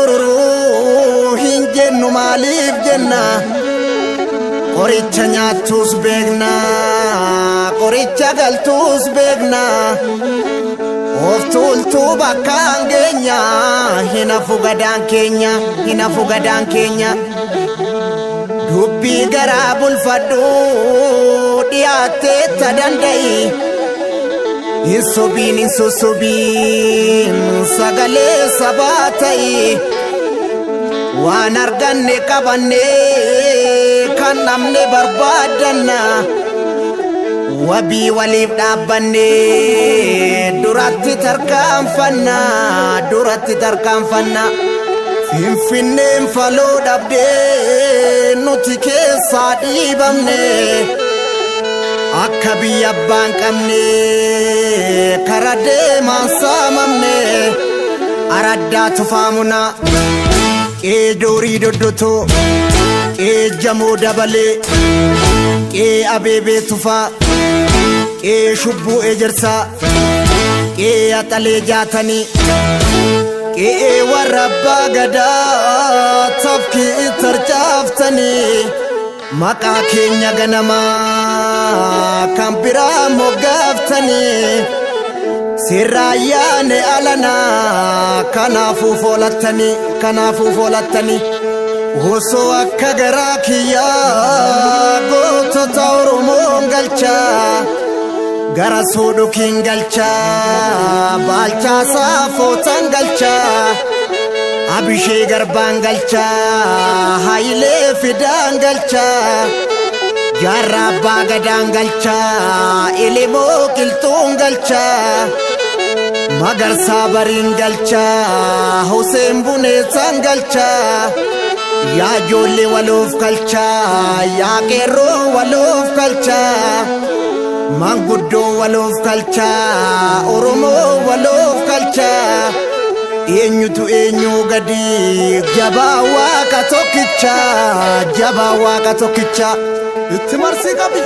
Ushururururu hin jennu maaliif jenna? Qoricha nyaattus beekna, qoricha galtuus beekna. Of tuultuu bakkaan geenya, hin hafu gadaan keenya, hin hafu gadaan keenya. Dubbii garaa bulfadhu dhiyaattee ta danda'i. Hin sobiin, hin sossobiin, sagalee sabaa ta'i. Waan arganne qabanne, kan namne barbaaddanna. Wabii waliif dhaabbanne duratti tarkaanfanna, duratti tarkaanfanna. Finfinneen faloo dhabdee nuti keessaa dhiibamne. Akka biyya abbaan qabne kara deemaan saamamne. Araddaa tufaamuna, qee doorii doddotoo, qee jamoo dabalee, qee abeebee tufaa, qee shubbuu ejersaa, qee axalee jaatanii, qe'ee warra abbaa gadaa tafkii tarcaaftanii, maqaa keenya ganamaa kan biraa moggaaftanii, sirraayyaane alanaa kanaafuu foolattanii, kanaafuu foolattanii. Osoo akka garaa kiyyaa gootota Oromoon galchaa, gara soodhukiin galchaa, baalchaa saafootaan galchaa, abishee garbaan galchaa, hayilee fidaan galchaa, jaarraa abbaa gadaan galchaa, elemoo qilxuun galchaa, magarsaa bariin galchaa, huseen buneessaan galchaa. Yaa ijoollee waloof galchaa, yaa qeerroo waloof galchaa, manguddoo waloof galchaa, Oromoo waloof galchaa. Eenyutu eenyuu gadi? Jabaa Waaqa tokkicha, jabaa Waaqa tokkicha. Itti marsii qabi.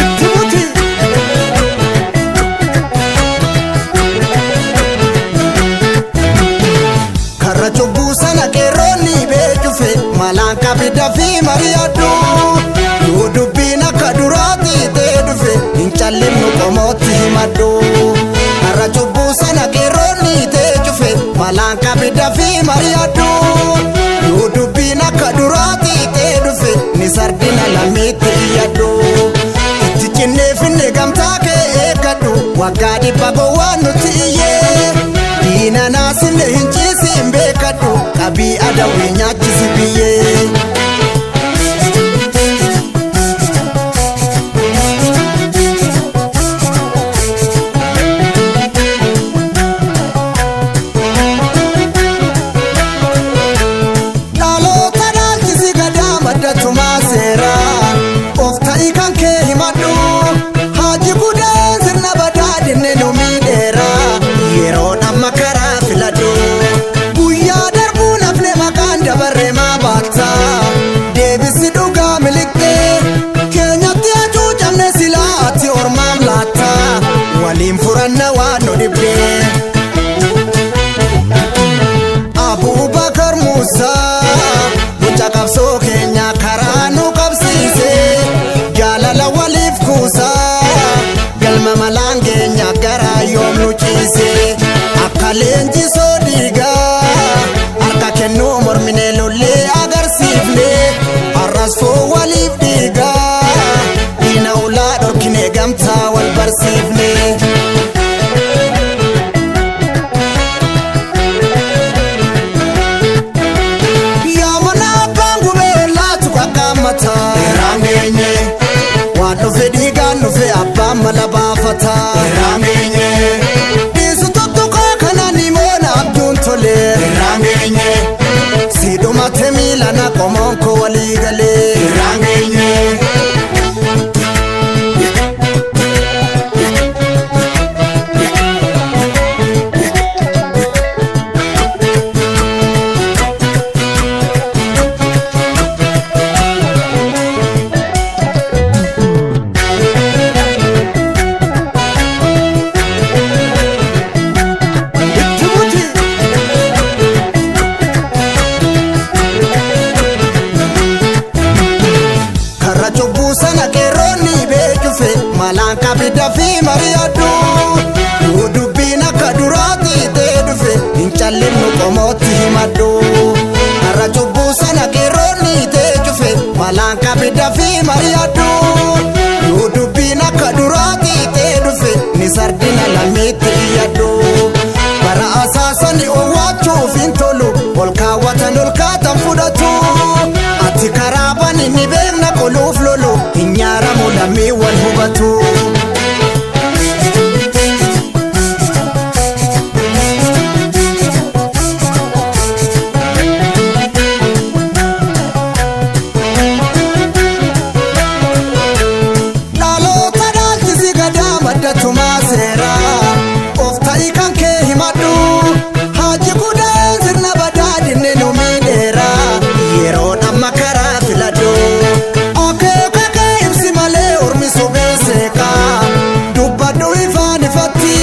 Itti buti. Karra cubbuu sana qeerroonni beecufe malaan qabida fi mari'adhu. Yoo dubbiin akka duraatti ta'e dhufe, hin callimnu, qomootti himadhu. Karra cubbuu sana qeerroonni ta'e cufe malaan qabida fi mari'adhu. Yoo dubbiin akka duraatti ta'e dhufe, ni sardina lammiitti iyyadhu. Itti cinnee finne, gamtaa kee eeggadhu, waggaa 100 gowwaan nuti iyyee. Diina naasinne hin ciisiin beekadhu, qabii adawwii nyaachisi biyyee. Dhaloota dhaalchisi gadaa maddatumaa seeraa of ta'i, kan kee himadhu. Haaji gudaan sirna badhaadhinne nu miidheera, yeroon amma karaa filadhu. Guyyaa darbuu nafne maqaan dabarre maa baatta? Deebisi dhugaa miliqxee keenyatti hacuucamne silaa ati ormaam laatta. Waliin furanna waan nu dhibdee. Abubakar Musaa mucaa qabsoo keenya karaa nu qabsiise, jaalala waliif kuusaa galma malaan keenya garaa yoom nu ciise. Akka leenjisoo dhiigaa harka kennuu mormine, lollee agarsiifne, har'as foo waliif dhiigaa diina ulaa dhorkine, gamtaa wal barsiifne. Yaa mana abbaan gubee laatu qaqqaammata. Irraan geenye. Waan dhufe dhiigaan dhufe, abbaan mala baafata. Irraan geenye. Dhiisu tuttuqaa kana ni moona abjuun tole. Irraan geenye. Siidhumate. Miilana qomoon koo walii galee. Irraan geenye. Itti buti. Karra cubbuu sana qeerroonni beekufe malaan qabida fi mari'adhu. Yoo dubbiin akka duraatti ta'e dhufe hin callinnu qomootti himadhu. Karra cubbuu sana qeerroonni teechufe malaan qabida fi mari'adhu. Yoo dubbiin akka duraatti ta'e dhufe ni sardina lammiitti iyyadhu. Bara asaasani owwaachuuf hin tolu ol kaawwatan ol kaatan fudhatu. Ati karaa bani ni beekna qoluuf lolu hin nyaaramu lammii wal hubatu. Dhaloota dhaalchisi gadaa madda tumaa seeraa of ta'i kan kee himadhu haaji gudaan sirna badaa dinne nu miidheera yeroon amma karaa filadhu akeeka kee ibsi malee ormi sobee seeqaa dubbadhu ifaan ifatti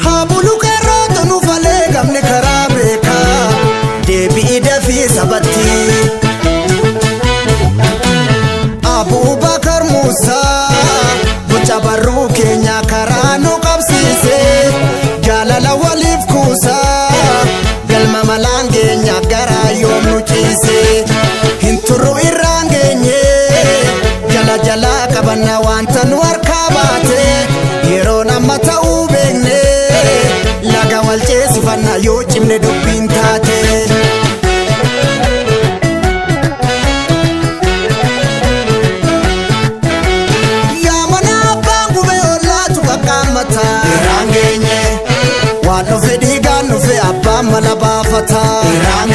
haa bulu qeerrootu nu falee gamni karaa beekaa deebi'i dafii sabatti. Abubakar Musa boca barruu keenya karaa nu qabsiise jaalala waliif kuusa galma malaan keenya garaa yoom nu ciise hin turru irraan geenye jala jalaa qabanna wanta nu harkaa baate yeroon amma ta'uu beekne laga wal ceesifanna yoo cimne dubbiin taate. Yaa mana abbaan gubee ollaatu qaqqaammata. Irraan geenye. Waan dhufe dhiigaan dhufe abbaan mala baafata. Irraan